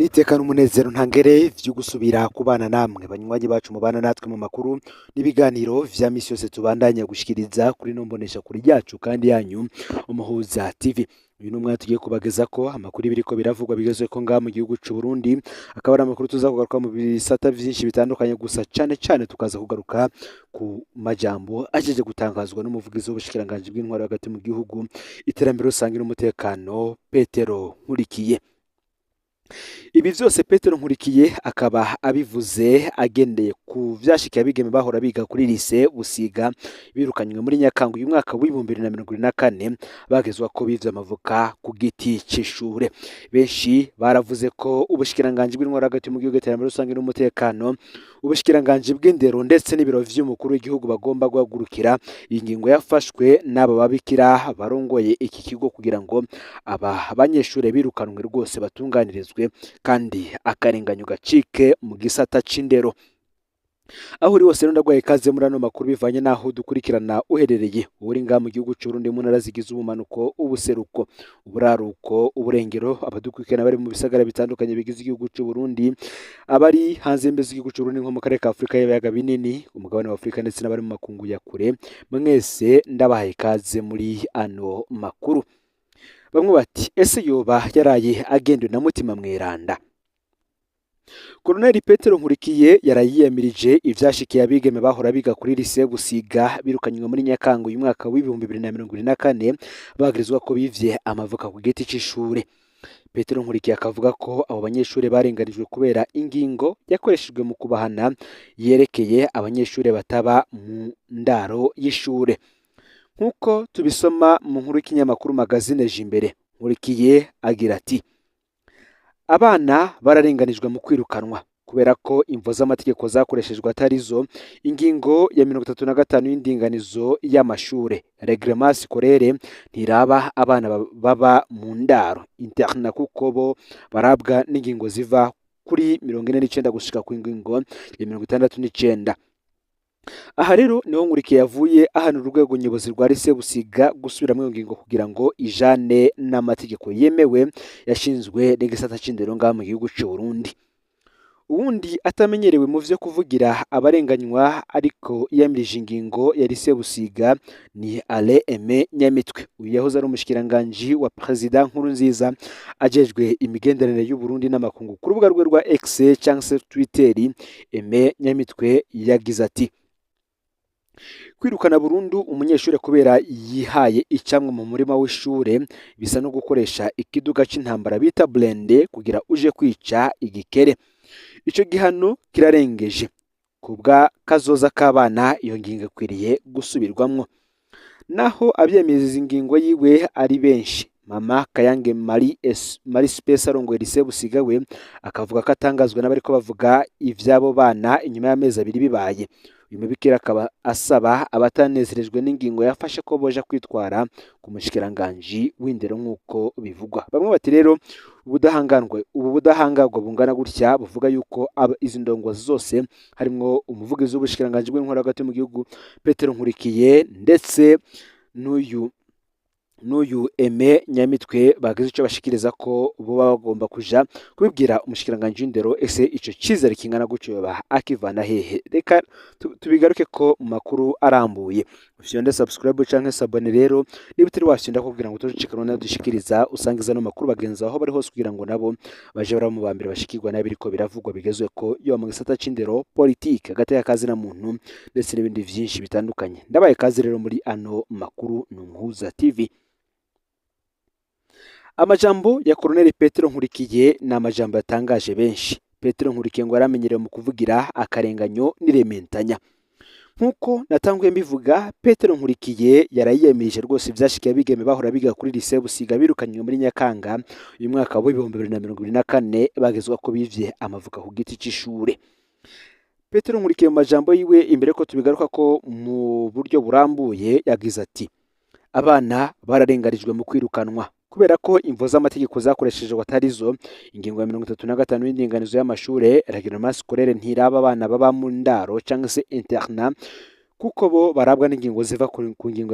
Niteka n'umunezero ntangere vyo gusubira kubana namwe, banywanyi bacu mubana natwe mu makuru n'ibiganiro vya misi yose tubandanya gushikiriza kuri no mbonesha kuri yacu kandi yanyu, Umuhuza TV. Uyu ni umwanya tugiye kubageza ko amakuru biriko biravugwa bigezweko ngaha mu gihugu c'u Burundi, akaba ari amakuru tuza kugaruka mu bisata vyinshi bitandukanye, gusa cane cane tukaza kugaruka ku majambo ajeje gutangazwa n'umuvugizi w'ubushikiranganji bw'intwaro hagati mu gihugu, iterambere rusange n'umutekano, Petero Nkurikiye. Ibi vyose Petero Nkurikiye akaba abivuze agendeye ku vyashikiye abigeme bahora biga kuri lycée Busiga, birukanywe muri Nyakanga uyu mwaka w'2024, bagezwa ko bivye amavoka ku giti c'ishure. Benshi baravuze ko ubushikiranganji bw'intwaro hagati mu gihugu, iterambere rusange n'umutekano, ubushikiranganji bw'indero ndetse n'ibiro vy'umukuru w'igihugu bagomba guhagurukira iyi ngingo yafashwe n'aba babikira barongoye iki kigo, kugira ngo aba banyeshure birukanwe rwose batunganirizwe kandi akarenganyo gacike mu gisata c'indero. Aho uri hose rero, ndaguhaye ikaze muri ano makuru bivanye n'aho dukurikirana uherereye. Uri ngaha mu gihugu c'Uburundi mu ntara zigize ubumanuko, ubuseruko, uburaruko, uburengero, abadukurikirana bari mu bisagara bitandukanye bigize igihugu c'Uburundi, abari hanze y'imbibe z'igihugu c'Uburundi nko mu karere ka Afurika y'ibiyaga binini, umugabane wa Afurika, ndetse n'abari mu makungu ya kure, mwese ndabahaye ikaze muri ano makuru. Bamwe bati: "Ese yoba yaraye agendewe na Mutima Mweranda?" Koloneli Petero Nkurikiye yarayiyamirije ivyashikiye abigeme bahora biga kuri lycée Busiga, birukanywe muri Nyakanga uyu mwaka w'2024, bagirizwa ko bivye amavoka ku giti c'ishure. Petero Nkurikiye akavuga ko abo banyeshure barenganijwe kubera ingingo yakoreshejwe mu kubahana yerekeye abanyeshure bataba mu ndaro y'ishure. Nk'uko tubisoma mu nkuru y'ikinyamakuru Magazine Jimbere, Nkurikiye agira ati: "Abana bararenganijwe mu kwirukanwa kubera ko imvo z'amategeko zakoreshejwe atarizo. Ingingo ya 35 y'indinganizo y'amashure, règlement scolaire, ntiraba abana baba mu ndaro, internat, kuko bo barabwa n'ingingo ziva kuri 49 gushika ku ngingo ya 69." Aha rero niho Nkurikiye yavuye ahanura urwego nyobozi rwa lycée Busiga gusubiramo iyo ngingo kugira ngo ijane n'amategeko yemewe yashinzwe n'igisata c'indero ngaha mu gihugu c'u Burundi. Uwundi atamenyerewe mu vyo kuvugira abarenganywa ariko yiyamirije ingingo ya lycée Busiga ni Alain Aimé Nyamitwe. Uyu yahoze ari umushikiranganji wa Perezida Nkurunziza ajejwe imigenderanire y'u Burundi n'amakungu. Ku rubuga rwe rwa X cyangwa se Twitter, Aimé Nyamitwe yagize ati: "Kwirukana burundu umunyeshure kubera yihaye icamwa mu murima w'ishure bisa no gukoresha ikiduga c'intambara bita blindé kugira uje kwica igikere. Ico gihano kirarengeje. Kubwa kazoza k'abana, iyo ngingo ikwiriye gusubirwamwo." Naho avyemeza ingingo yiwe ari benshi, Mama Kayange Marie, Marie Space arongoye lycée Busiga we akavuga ko atangazwa n'abariko bavuga ivy'abo bana inyuma y'amezi 2 bibaye. Uyu mubikira akaba asaba abatanezerejwe n'ingingo yafashe ko boja kwitwara ku mushikiranganji w'indero nk'uko bivugwa. Bamwe bati rero ubu budahangarwa bungana gutya buvuga yuko izi ndongozi zose, harimwo umuvugizi w'ubushikiranganji bw'intwaro hagati mu gihugu Petero Nkurikiye ndetse n'uyu Aime Nyamitwe, bagize ico bashikiriza ko boba bagomba kuja kubibwira umushikiranganji w'indero. Ese ico cizere kingana gutyo yoba akivana hehe? Reka tubigaruke ko mu makuru arambuye. Ufyonde subscribe canke s'abonner rero niba utari wafyonda, kugira ngo utojicikana nadushikiriza, usangiza no makuru bagenzi aho bari hose, kugira ngo nabo baje bara mu bambere bashikirwa n'abiriko biravugwa bigezweko, yo mu gisata c'indero, politike, agateka kazina muntu ndetse n'ibindi vyinshi bitandukanye. Ndabaye kaze rero muri ano makuru, ni Umuhuza TV. Amajambo ya Colonel Petero Nkurikiye ni amajambo yatangaje benshi. Petero Nkurikiye ngo yaramenyerewe mu kuvugira akarenganyo n'irementanya. Nk'uko natanguye mbivuga, Petero Nkurikiye yarayiyamirije rwose ivyashikiye abigeme bahora biga kuri lycée Busiga, birukanywe muri Nyakanga uyu mwaka w'2024, bagezwa ko bivye amavoka ku giti c'ishure. Petero Nkurikiye mu majambo yiwe, imbere ko tubigaruka ko mu buryo burambuye, yagize ati: "Abana bararenganijwe mu kwirukanwa kubera ko imvo z'amategeko zakoreshejwe atarizo. Ingingo ya 35 y'indinganizo y'amashure, règlement scolaire, ntiraba abana baba mu ndaro cyangwa se internat, kuko bo barabwa n'ingingo ziva ku ngingo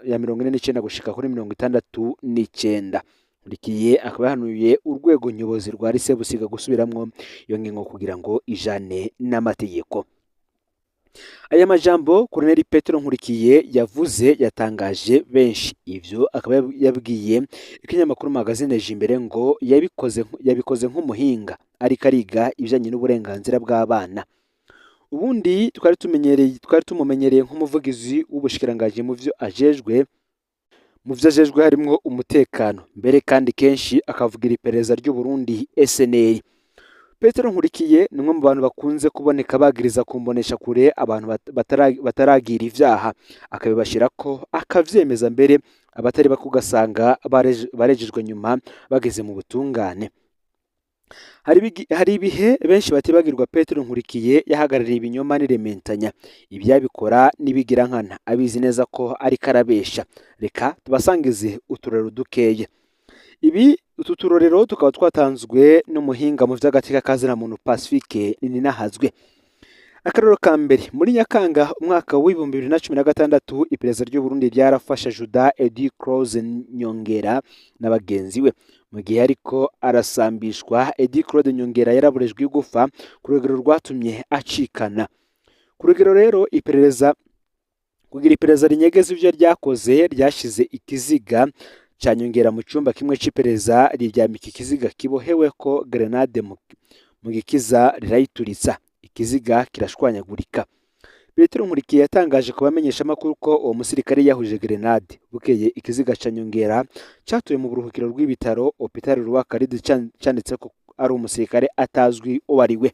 ya 49 gushika kuri 69." Nkurikiye akaba yahanuye urwego nyobozi rwa Lycée Busiga gusubiramwo iyo ngingo kugira ngo ijane n'amategeko. Aya majambo Colonel Petero Nkurikiye yavuze yatangaje benshi. Ivyo akaba yabwiye ikinyamakuru Magazine Jimbere ngo yabikoze nk'umuhinga ariko ariga ibijanye n'uburenganzira bw'abana. Ubundi twari tumumenyereye nk'umuvugizi w'ubushikiranganji mu vyo ajejwe harimwo umutekano, mbere kandi kenshi akavugira iperereza ry'u Burundi SNL. Petero Nkurikiye ni umwe mu bantu bakunze kuboneka bagiriza kumbonesha kure abantu bataragira ivyaha, akabibashirako akavyemeza, mbere abatari bake ugasanga barejejwe nyuma bageze mu butungane. Hari ibihe benshi batibagirwa Petero Nkurikiye yahagarariye ibinyoma n'irementanya, ivyabikora n'ibigira nkana, abizi neza ko ariko arabesha. Reka tubasangize uturero dukeye. Ibi utu turorero tukaba twatanzwe n'umuhinga mu vy'agateka ka muntu Pacifique Nininahazwe. Akarorero ka mbere: muri Nyakanga umwaka w'2016, iperereza ry'u Burundi ryarafashe Juda Edi Claude Nyongera na bagenzi we. Mu gihe ariko arasambishwa, Edi Claude Nyongera yaraborejwe igufa ku rugero rwatumye acikana. Ku rugero rero iperereza kugira iperereza rinyegeza ivyo ryakoze, ryashize ikiziga ca Nyongera mu cumba kimwe c'iperereza, riryamika ikiziga kiboheweko grenade mu gikiza, rirayituritsa, ikiziga kirashwanyagurika. Petero Nkurikiye yatangaje ku bamenyeshamakuru ko uwo musirikare yahuje grenade. Bukeye ikiziga ca Nyongera catuye mu buruhukiro rw'ibitaro Hôpital Roi Khaled, canditse ko ari umusirikare atazwi uwo ari we.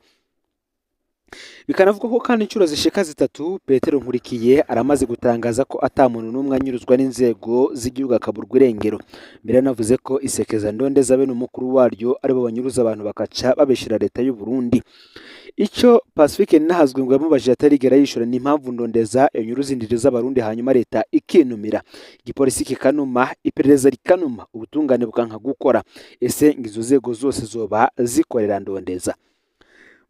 Bikanavugwa ko kandi inshuro zishika zitatu Petero Nkurikiye aramaze gutangaza ko ata muntu n'umwe anyuruzwa n'inzego z'igihugu akaburwa irengero. Mbere yanavuze ko isekeza ndondeza bene umukuru waryo aribo banyuruza abantu bakaca babeshera leta y'u Burundi. Ico Pacifique Ninahazwe ngo yamubajije atarigera yishura ni impamvu ndondeza yonyuruza indiri z'abarundi, hanyuma leta ikinumira, igipolisi kikanuma, iperereza rikanuma, ubutungane bukanka gukora. Ese ngo izo nzego zose zoba zikorera ndondeza?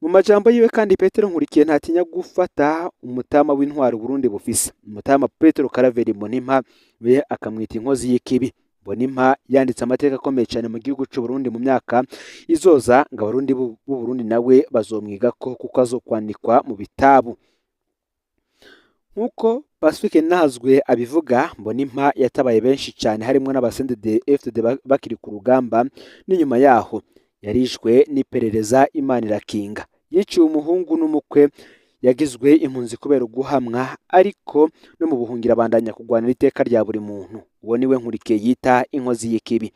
Mu majambo yiwe kandi, Petero Nkurikiye ntatinya gufata umutama w'intwaro Burundi bufise, umutama Petero Karaveri Mbonimpa, we akamwita inkozi y'ikibi. Mbonimpa yanditse amateka akomeye cyane mu gihugu c'u Burundi. Mu myaka izoza ngo abarundi b'u Burundi nawe bazomwigako kuko azokwandikwa mu bitabu. Nk'uko Pacifique Ninahazwe abivuga, Mbonimpa yatabaye benshi cyane, harimo n'aba CNDD FDD bakiri ku rugamba n'inyuma yaho. Yarishwe n'iperereza, Imana irakinga. Yiciwe umuhungu n'umukwe, yagizwe impunzi kubera uguhamwa, ariko no mu buhungiro abandanya kurwanira iteka rya buri muntu. Uwo niwe Nkurikiye yita inkozi y'ikibi.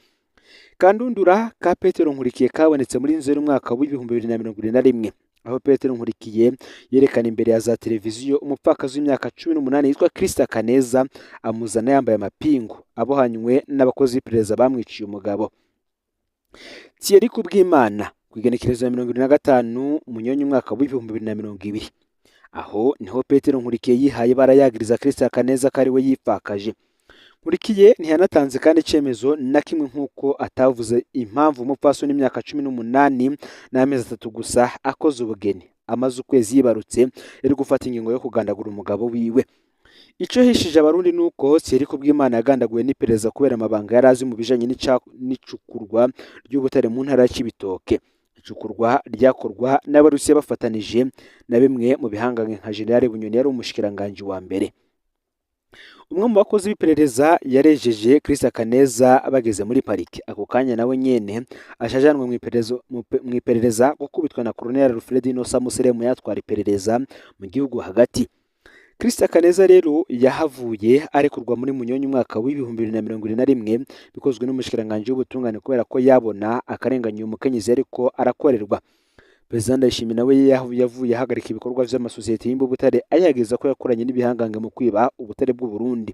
Kandundura ka Petero Nkurikiye kabonetse muri Nzeri umwaka w'2021, aho Petero Nkurikiye yerekana imbere ya za televiziyo umupfakazi w'imyaka 18 yitwa Christa Kaneza, amuzana yambaye amapingu, abohanywe n'abakozi b'iperereza bamwiciye umugabo Thierry Kubwimana ku igenekerezo ya 75 Munyonyo umwaka w'2020. Aho niho Petero Nkurikiye yihaye barayagiriza Christa Kaneza ko ari we yipfakaje. Nkurikiye ntiyanatanze kandi icemezo na kimwe, nk'uko atavuze impamvu umupfasoni w'imyaka 18 n'amezi 3 gusa akoze ubugeni, amaze ukwezi yibarutse, yari gufata ingingo yo kugandagura umugabo wiwe. Ico hishije abarundi nuko Thierry Kubwimana yagandaguwe n'iperereza kubera amabanga yari azi mu bijanye n'icukurwa ry'ubutare mu ntara ya Cibitoke, icukurwa ryakorwa n'Abarusiya bafatanije na bimwe mu bihangange nka General Bunyoni yari umushikiranganji wa mbere. Umwe mu bakozi b'iperereza yarejeje Christa Kaneza bageze muri parike. Ako kanya nawe nyene ashajanwe mu iperereza gukubitwa na Colonel Alfred Inosa Museremu yatwara iperereza mu gihugu hagati. Christa Kaneza rero yahavuye arekurwa muri Munyonyo umwaka w'2021, bikozwe n'umushikiranganji w'ubutungane kubera ko yabona akarenganya uyu mukenyezi ariko arakorerwa. Perezida Ndayishimiye nawe yavuye ahagarika ibikorwa vy'amasosiyete y'imbubutare, ayageza ko yakoranye n'ibihangange mu kwiba ubutare bw'u Burundi.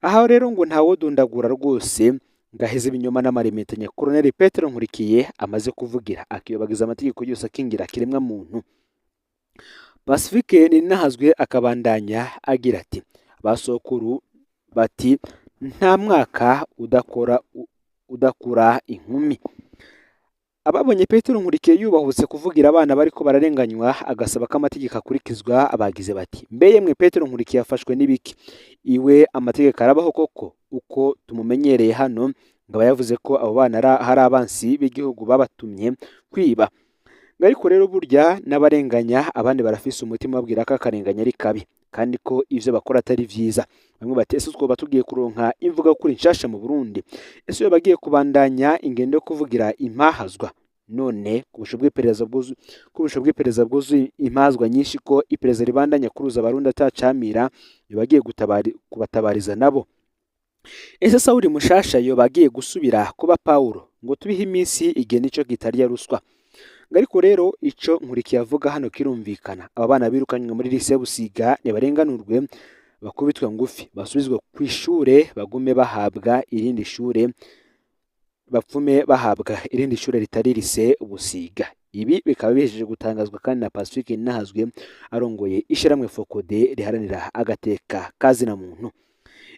Aha rero ngo ntawodondagura rwose ngaheze ibinyoma n'amaremetanya Colonel Petero Nkurikiye amaze kuvugira, akiyobagiza amategeko yose akingira kiremwa muntu. Pacifique Ninahazwe akabandanya agira ati: "Basokuru bati nta mwaka udakora udakura inkumi." Ababonye Petero Nkurikiye yubahutse kuvugira abana bariko bararenganywa, agasaba ko amategeko akurikizwa, abagize bati: "Mbe yemwe, Petero Nkurikiye afashwe n'ibiki? Iwe amategeko arabaho koko uko tumumenyereye hano?" Ngo aba yavuze ko abo bana hari abansi b'igihugu babatumye kwiba. Ngo ariko rero burya n'abarenganya abandi barafise umutima babwira ko akarenganya ari kabi kandi ko ivyo bakora atari vyiza. Bamwe bati ese twoba tugiye kuronka imvuga kuri nshasha mu Burundi? Ese iyo bagiye kubandanya ingendo yo kuvugira impahazwa? None kubusho bw'iperereza bwuzuye impazwa nyinshi ko iperereza ribandanya kuruza abarundi atacamira, bagiye kubatabariza nabo. Ese Sawuli mushasha yo bagiye gusubira kuba Paulo? Ngo tubihe iminsi igena ico kitarya ruswa. Ariko rero ico Nkurikiye avuga hano kirumvikana. Aba bana birukanywe muri lycée Busiga nibarenganurwe, bakubitwe ngufi, basubizwe ku ishure, bagume bahabwa irindi shure, bapfume bahabwa irindi shure ritari lycée Busiga. Ibi bikaba bihejeje gutangazwa kandi na Pacifique Nahazwe arongoye ishiramwe Fokode riharanira agateka kazina muntu.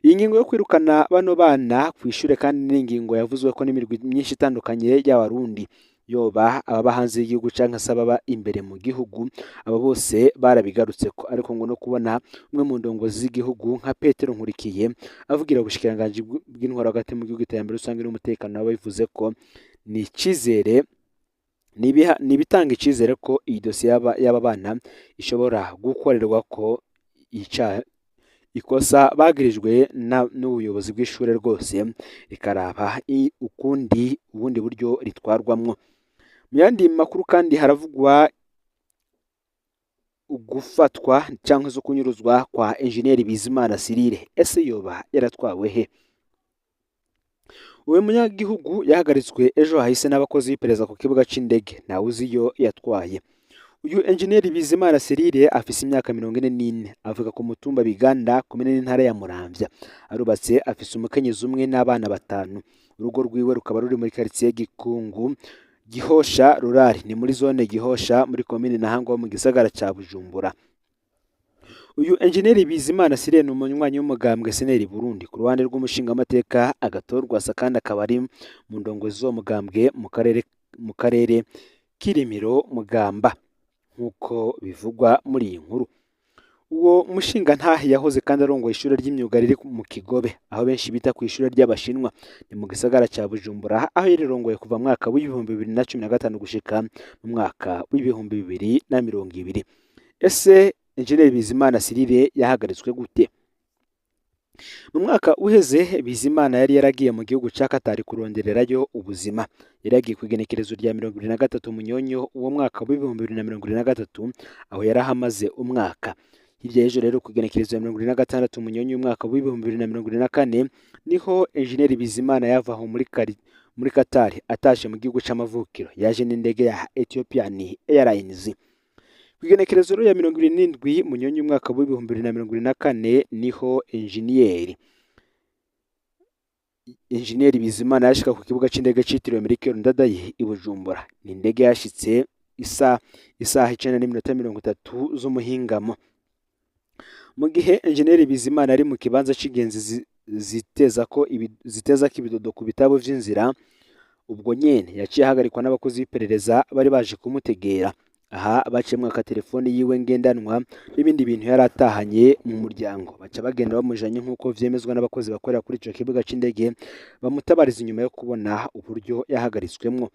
Iyi ngingo yo kwirukana bano bana ku ishure kandi ni ingingo yavuzwe ko n'imirwi myinshi itandukanye y'abarundi, yoba ababa hanze y'igihugu canke se ababa imbere mu gihugu, abo bose barabigarutseko. Ariko ngo no kubona umwe mu ndongozi z'igihugu nka Petero Nkurikiye avugira ubushikiranganji bw'intwaro hagati mu gihugu, iterambere rusange n'umutekano, nawe bivuze ko ni icizere, ni ibitanga icizere ko iyi dosiye y'aba bana ishobora gukorerwa ko ica ikosa bagirijwe n'ubuyobozi bw'ishure rwose rikaraba ukundi ubundi buryo ritwarwamwo. Mu yandi makuru kandi haravugwa ugufatwa cyangwa se kunyuruzwa kwa Engineer Bizimana Cyrille. Ese yoba yaratwawe he? Uwo munyagihugu yahagaritswe ejo hahise n'abakozi b'iperereza ku kibuga c'indege, ntawe uzi iyo yatwaye. Uyu Engineer Bizimana Cyrille afise imyaka 44, avuka ku mutumba Biganda, komine n'intara ya Muramvya. Arubatse, afise umukenyezi umwe n'abana 5. Urugo rwiwe rukaba ruri muri quartier Gikungu Gihosha Rurari, ni muri zone Gihosha muri komine Ntahangwa mu gisagara ca Bujumbura. Uyu Engineer Bizimana Cyrille ni umunywanyi w'umugambwe SNL Burundi ku ruhande rw'umushingamateka Agathon Rwasa, kandi akaba ari mu ndongozi z'uwo mugambwe mu karere Kirimiro Mugamba, nk'uko bivugwa muri iyi nkuru. Uwo mushingantahe yahoze kandi arongoye ishure ry'imyuga riri mu Kigobe, aho benshi bita ku ishure ry'Abashinwa, ni mu gisagara ca Bujumbura, aho yarirongoye kuva mu mwaka w'2015 gushika mu mwaka w'2020. Ese Engineer Bizimana Cyrille yahagaritswe gute? Mu mwaka uheze Bizimana yari yaragiye mu gihugu ca Qatar kurondererayo ubuzima. Yari yagiye kw'igenekerezo rya 23 Munyonyo uwo mwaka w'2023, aho yari ahamaze umwaka. Hirya y'ejo rero ku igenekerezo rya 26 Munyonyo umwaka w'2024, niho Engineer Bizimana yava aho muri Qatar atashe mu gihugu c'amavukiro. Yaje n'indege ya Ethiopian Airlines. Ku igenekerezo rero ya 27 Munyonyo umwaka w'2024, niho Engineer Bizimana yashika ku kibuga c'indege citiriwe Melchior Ndadaye i Bujumbura. Ni indege yashitse isaha 9:30 z'umuhingamo. Mu gihe Engineer Bizimana ari mu kibanza c'ingenzi ziteza ko ibidodo ku bitabo vy'inzira, ubwo nyene yaciye ahagarikwa n'abakozi b'iperereza bari baje kumutegera. Aha baciyemwo telefone yiwe ngendanwa n'ibindi bintu yari atahanye mu muryango, baca bagenda bamujanye nk'uko vyemezwa n'abakozi bakorera kuri ico kibuga c'indege bamutabariza inyuma yo kubona uburyo yahagaritswemwo.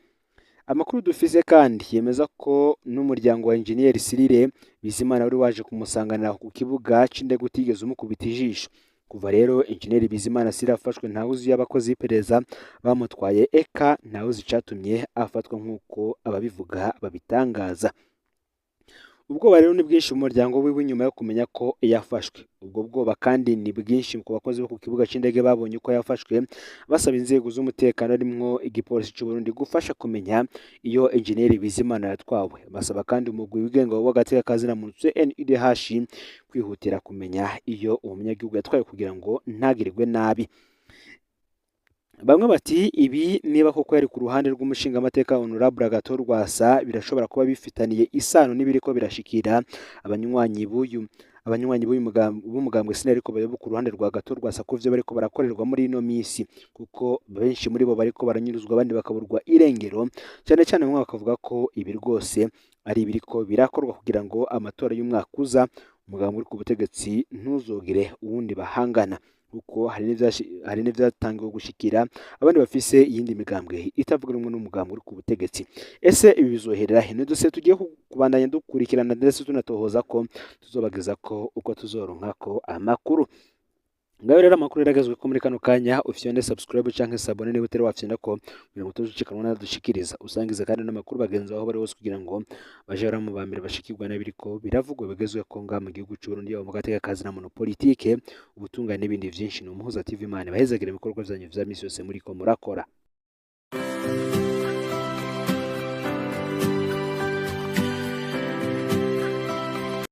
Amakuru dufise kandi yemeza ko n'umuryango wa Engineer Cyrille Bizimana wari waje kumusanganira ku kibuga c'indege utigeze umukubita ijisho. Kuva rero Engineer Bizimana Cyrille afashwe, ntawuzi iyo abakozi b'iperereza bamutwaye, eka ntawuzi icatumye afatwa nk'uko ababivuga babitangaza. Ubwoba rero ni bwinshi mu muryango wiwe nyuma yo kumenya ko yafashwe. Ubwo bwoba kandi ni bwinshi ku bakozi bo ku kibuga c'indege babonye uko yafashwe, basaba inzego z'umutekano harimwo igipolisi c'u Burundi gufasha kumenya iyo Engineer Bizimana yatwawe. Basaba kandi umugwi wigenga w'agateka kazina muntu CNIDH kwihutira kumenya iyo uwo munyagihugu yatwawe kugira ngo ntagirirwe nabi. Bamwe bati ibi niba koko yari ku ruhande rw'umushingamateka Honorable Agathon Rwasa, birashobora kuba bifitaniye isano n'ibiriko birashikira abanywanyi b'uyu b'umugambwe SNL ariko bayoboka uruhande rwa Agathon Rwasa, ko vyo bariko barakorerwa muri ino misi, kuko benshi muri bo bariko baranyuruzwa abandi bakaburwa irengero. Cyane cyane bamwe bakavuga ko ibi rwose ari ibiriko birakorwa kugira ngo amatora y'umwaka uza umugambwe uri ku butegetsi ntuzogire uwundi bahangana. Kuko hari n'ivyatangiwe gushikira abandi bafise iyindi migambwe itavuga rumwe n'umugambwe uri ku butegetsi. Ese ibi bizoherera he? Ni dosiye tugiye kubandanya dukurikirana, ndetse tunatohoza ko tuzobageza ko uko tuzoronka ko amakuru. Ngayo rero amakuru yaragezwe ko muri kano kanya. Ufyonde subscribe canke s'abonner niba utari wafyonda ko, kugira ngo tuzucikanwa nadushikiriza. Usangize kandi n'amakuru bagenzi baho bari hose, kugira ngo baje mu ba mbere bashikirwa n'abiriko biravugwa bigezweho ngaha mu gihugu c'u Burundi, yaba mu gateka kazi na muntu, politike, ubutungane n'ibindi vyinshi. Ni Umuhuza TV. Imana ibahezagire ibikorwa vyanyu vya misi yose muriko murakora.